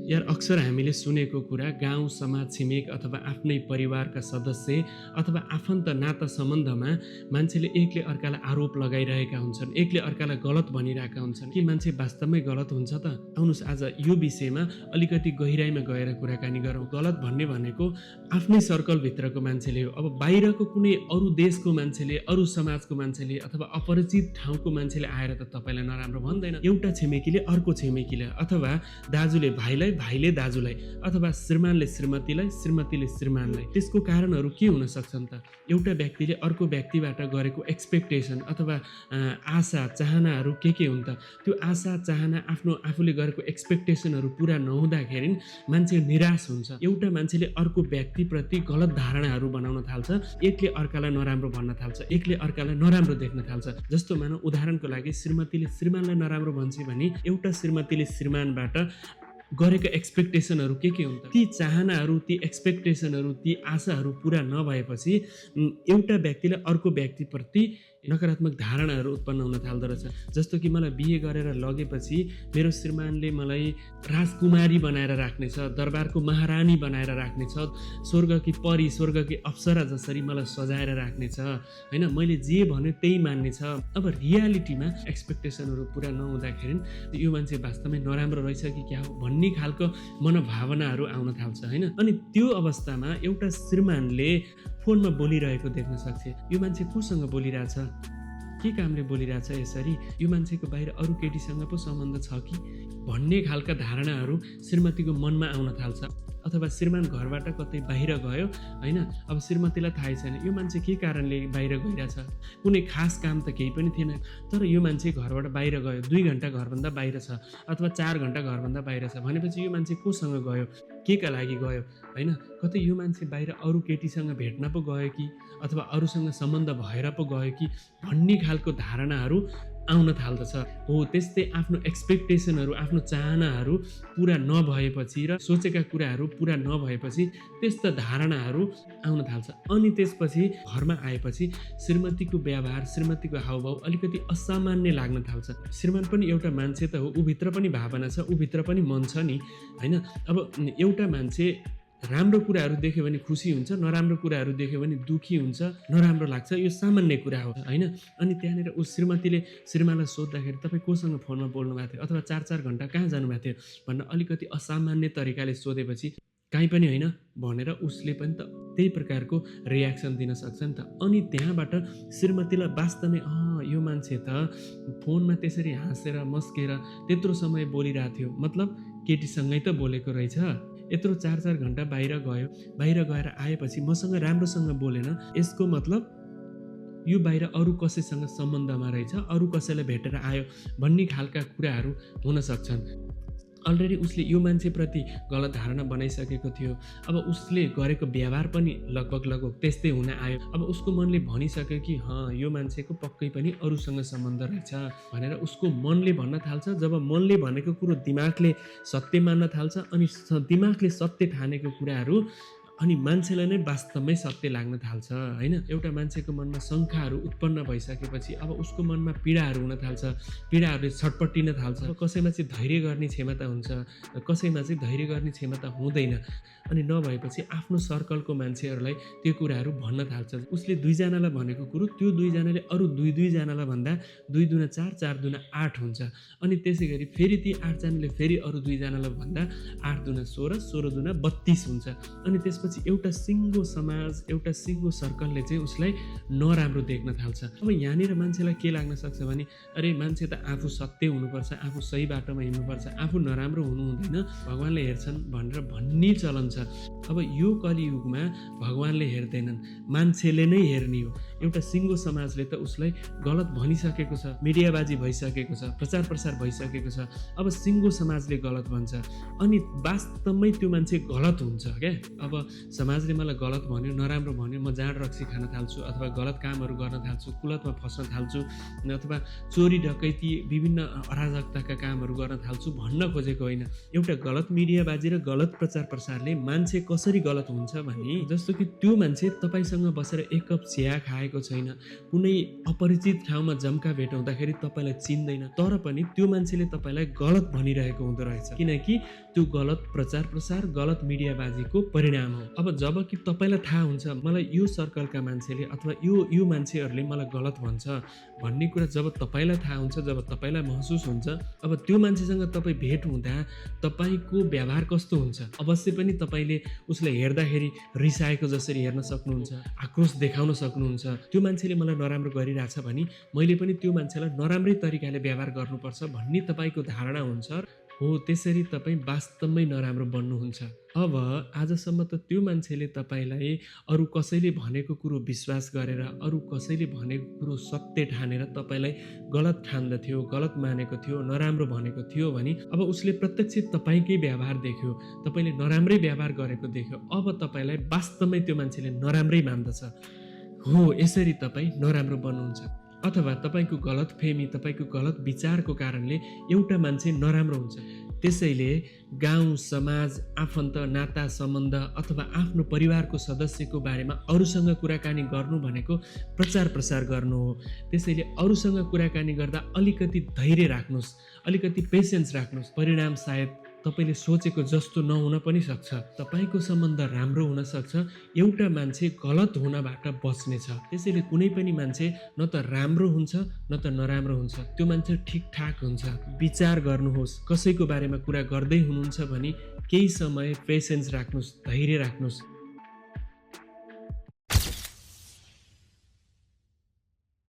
यार अक्सर हामीले सुनेको कुरा गाउँ समाज छिमेक अथवा आफ्नै परिवारका सदस्य अथवा आफन्त नाता सम्बन्धमा मान्छेले एकले अर्कालाई आरोप लगाइरहेका हुन्छन्, एकले अर्कालाई गलत भनिरहेका हुन्छन्। कि मान्छे वास्तवमै गलत हुन्छ त? आउनुहोस् आज यो विषयमा अलिकति गहिराइमा गएर कुराकानी गरौँ। गलत भन्ने भनेको आफ्नै सर्कलभित्रको मान्छेले हो। अब बाहिरको कुनै अरू देशको मान्छेले, अरू समाजको मान्छेले अथवा अपरिचित ठाउँको मान्छेले आएर त तपाईँलाई नराम्रो भन्दैन। एउटा छिमेकीले अर्को छिमेकीलाई अथवा दाजुले भाइलाई, भाइले दाजुलाई अथवा श्रीमानले श्रीमतीलाई, श्रीमतीले श्रीमानलाई। त्यसको कारणहरू के हुन सक्छन् त? एउटा व्यक्तिले अर्को व्यक्तिबाट गरेको एक्सपेक्टेसन अथवा आशा चाहनाहरू के हुन् त? त्यो आशा चाहना आफूले गरेको एक्सपेक्टेसनहरू पुरा नहुँदाखेरि मान्छे निराश हुन्छ। एउटा मान्छेले अर्को व्यक्तिप्रति गलत धारणाहरू बनाउन थाल्छ, एकले अर्कालाई नराम्रो भन्न थाल्छ, एकले अर्कालाई नराम्रो देख्न थाल्छ। जस्तो मानौ उदाहरणको लागि श्रीमतीले श्रीमानलाई नराम्रो भन्छ भने एउटा श्रीमतीले श्रीमानबाट गरेको एक्सपेक्टेसनहरू के हुन् त? ती चाहनाहरू, ती एक्सपेक्टेसनहरू, ती आशाहरू पुरा नभएपछि एउटा व्यक्तिले अर्को व्यक्तिप्रति नकारात्मक धारणाहरू उत्पन्न हुन थाल्दो रहेछ। जस्तो कि मलाई बिहे गरेर लगेपछि मेरो श्रीमानले मलाई राजकुमारी बनाएर राख्नेछ, दरबारको महारानी बनाएर राख्नेछ, स्वर्गकी परी, स्वर्गकी अप्सरा जसरी मलाई सजाएर राख्नेछ, होइन, मैले जे भन्यो त्यही मान्नेछ। अब रियालिटीमा एक्सपेक्टेसनहरू पुरा नहुँदाखेरि यो मान्छे वास्तवमै नराम्रो रहेछ कि क्या हो भन्ने खालको मनोभावनाहरू आउन थाल्छ, होइन। अनि त्यो अवस्थामा एउटा श्रीमानले फोनमा बोलिरहेको देख्न सक्छ। यो मान्छे कोसँग बोलिरहेछ, के कामले बोलिरहेछ यसरी, यो मान्छेको बाहिर अरू केटीसँग पो सम्बन्ध छ कि भन्ने खालका धारणाहरू श्रीमतीको मनमा आउन थाल्छ। अथवा श्रीमान घरबाट कतै बाहिर गयो, होइन, अब श्रीमतीलाई थाहै छैन यो मान्छे के कारणले बाहिर गइरहेछ, कुनै खास काम त केही पनि थिएन, तर यो मान्छे घरबाट बाहिर गयो, 2 घन्टा घरभन्दा बाहिर छ अथवा 4 घन्टा घरभन्दा बाहिर छ भनेपछि यो मान्छे कोसँग गयो, के का लागि गयो, होइन, कतै यो मान्छे बाहिर अरू केटीसँग भेट्न पो गयो कि अथवा अरूसँग सम्बन्ध भएर पो गयो कि भन्ने खालको धारणाहरू आउन थाल्दछ। हो त्यस्तै आफ्नो एक्सपेक्टेसनहरू, आफ्नो चाहनाहरू पुरा नभएपछि र सोचेका कुराहरू पुरा नभएपछि त्यस्ता धारणाहरू आउन थाल्छ। अनि त्यसपछि घरमा आएपछि श्रीमतीको व्यवहार, श्रीमतीको हावभाव अलिकति असामान्य लाग्न थाल्छ। श्रीमान पनि एउटा मान्छे त हो, ऊभित्र पनि भावना छ, ऊभित्र पनि मन छ नि, होइन। अब एउटा मान्छे राम्रो कुराहरू देख्यो भने खुसी हुन्छ, नराम्रो कुराहरू देख्यो भने दुखी हुन्छ, नराम्रो लाग्छ, यो सामान्य कुरा हो, होइन। अनि त्यहाँनिर ऊ श्रीमतीले श्रीमानलाई सोद्धाखेरि तपाईँ कोसँग फोनमा बोल्नु भएको थियो अथवा 4-4 घन्टा कहाँ जानुभएको थियो भनेर अलिकति असामान्य तरिकाले सोधेपछि काहीँ पनि होइन भनेर उसले पनि त त्यही प्रकारको रियाक्सन दिन सक्छ नि त। अनि त्यहाँबाट श्रीमतीलाई वास्तवमै यो मान्छे त फोनमा त्यसरी हाँसेर मस्केर त्यत्रो समय बोलिरहेको थियो, मतलब केटीसँगै त बोलेको रहेछ, यत्रो 4-4 घन्टा बाहिर गयो, बाहिर गएर आएपछि मसँग राम्रोसँग बोलेन, यसको मतलब यो बाहिर अरू कसैसँग सम्बन्धमा रहेछ, अरू कसैलाई भेटेर आयो भन्ने खालका कुराहरू हुन सक्छन्। अलरेडी उसले यो मान्छेप्रति गलत धारणा बनाइसकेको थियो। अब उसले गरेको व्यवहार पनि लगभग त्यस्तै हुन आयो। अब उसको मनले भनिसक्यो कि यो मान्छेको पक्कै पनि अरूसँग सम्बन्ध रहेछ भनेर उसको मनले भन्न थाल्छ। जब मनले भनेको कुरो दिमागले सत्य मान्न थाल्छ अनि दिमागले सत्य ठानेको कुराहरू अनि मान्छेलाई नै वास्तवमै सत्य लाग्न थाल्छ, होइन। एउटा मान्छेको मनमा शङ्काहरू उत्पन्न भइसकेपछि अब उसको मनमा पीडाहरू हुन थाल्छ, पीडाहरूले छटपटिन थाल्छ। कसैमा चाहिँ धैर्य गर्ने क्षमता हुन्छ, कसैमा चाहिँ धैर्य गर्ने क्षमता हुँदैन। अनि नभएपछि आफ्नो सर्कलको मान्छेहरूलाई त्यो कुराहरू भन्न थाल्छ। उसले 2 जनालाई भनेको कुरो त्यो 2 जनाले अरू 2 जनालाई भन्दा 2 दुना 4, 4 दुना 8 हुन्छ। अनि त्यसै गरी फेरि ती 8 जनाले फेरि अरू 2 जनालाई भन्दा 8 दुना 16, 16 दुना 32 हुन्छ। अनि त्यसपछि एउटा सिङ्गो समाज, एउटा सिङ्गो सर्कलले चाहिँ उसलाई नराम्रो देख्न थाल्छ। अब यहाँनिर मान्छेलाई के लाग्न सक्छ भने अरे मान्छे त आफू सत्य हुनुपर्छ, आफू सही बाटोमा हिँड्नुपर्छ, आफू नराम्रो हुनु हुँदैन, भगवान्ले हेर्छन् भनेर भन्ने चलन छ। अब यो कलियुगमा भगवान्ले हेर्दैनन्, मान्छेले नै हेर्ने हो। एउटा सिङ्गो समाजले त उसलाई गलत भनिसकेको छ, मिडियाबाजी भइसकेको छ, प्रचार प्रसार भइसकेको छ। अब सिङ्गो समाजले गलत भन्छ अनि वास्तवमै त्यो मान्छे गलत हुन्छ क्या। अब समाजले मलाई गलत भन्यो, नराम्रो भन्यो, म जाँड रक्सी खान थाल्छु अथवा गलत कामहरू गर्न थाल्छु, कुलतमा फस्न थाल्छु अथवा चोरी डकैती विभिन्न अराजकताका कामहरू गर्न थाल्छु भन्न खोजेको होइन। एउटा गलत मिडियाबाजी र गलत प्रचार प्रसारले मान्छे कसरी गलत हुन्छ भने जस्तो कि त्यो मान्छे तपाईँसँग बसेर 1 कप चिया खाएको छैन, कुनै अपरिचित ठाउँमा जम्का भेटाउँदाखेरि तपाईँलाई चिन्दैन, तर पनि त्यो मान्छेले तपाईँलाई गलत भनिरहेको हुँदो रहेछ, किनकि त्यो त्यो गलत प्रचार प्रसार, गलत मिडियाबाजीको परिणाम हो। अब जब कि तपाईँलाई थाहा हुन्छ मलाई यो सर्कलका मान्छेले अथवा यो मान्छेहरूले मलाई गलत भन्छ भन्ने कुरा जब तपाईँलाई थाहा हुन्छ, जब तपाईँलाई महसुस हुन्छ, अब त्यो मान्छेसँग तपाईँ भेट हुँदा तपाईँको व्यवहार कस्तो हुन्छ? अवश्य पनि तपाईँले उसलाई हेर्दाखेरि रिसाएको जसरी हेर्न सक्नुहुन्छ, आक्रोश देखाउन सक्नुहुन्छ। त्यो मान्छेले मलाई नराम्रो गरिरहेछ भने मैले पनि त्यो मान्छेलाई नराम्रै तरिकाले व्यवहार गर्नुपर्छ भन्ने तपाईँको धारणा हुन्छ। हो, त्यसरी तपाईँ वास्तवमै नराम्रो बन्नुहुन्छ। अब आजसम्म त त्यो मान्छेले तपाईँलाई अरू कसैले भनेको कुरो विश्वास गरेर, अरू कसैले भनेको कुरो सत्य ठानेर तपाईँलाई गलत ठान्दथ्यो, गलत मानेको थियो, नराम्रो भनेको थियो भने अब उसले प्रत्यक्ष तपाईँकै व्यवहार देख्यो, तपाईँले नराम्रै व्यवहार गरेको देख्यो। अब तपाईँलाई वास्तवमै त्यो मान्छेले नराम्रै मान्दछ। हो, यसरी तपाईँ नराम्रो बन्नुहुन्छ। अथवा तपाईँको गलत फेमी, तपाईँको गलत विचारको कारणले एउटा मान्छे नराम्रो हुन्छ। त्यसैले गाउँ समाज, आफन्त, नाता सम्बन्ध अथवा आफ्नो परिवारको सदस्यको बारेमा अरूसँग कुराकानी गर्नु भनेको प्रचार प्रसार गर्नु हो। त्यसैले अरूसँग कुराकानी गर्दा अलिकति धैर्य राख्नुहोस्, अलिकति पेसेन्स राख्नुहोस्। परिणाम सायद तपाईँले सोचेको जस्तो नहुन पनि सक्छ। तपाईँको सम्बन्ध राम्रो हुन सक्छ, एउटा मान्छे गलत हुनबाट बच्नेछ। त्यसैले कुनै पनि मान्छे न त राम्रो हुन्छ न त नराम्रो हुन्छ, त्यो मान्छे ठिकठाक हुन्छ। विचार गर्नुहोस्, कसैको बारेमा कुरा गर्दै हुनुहुन्छ भने केही समय पेसेन्स राख्नुहोस्, धैर्य राख्नुहोस्।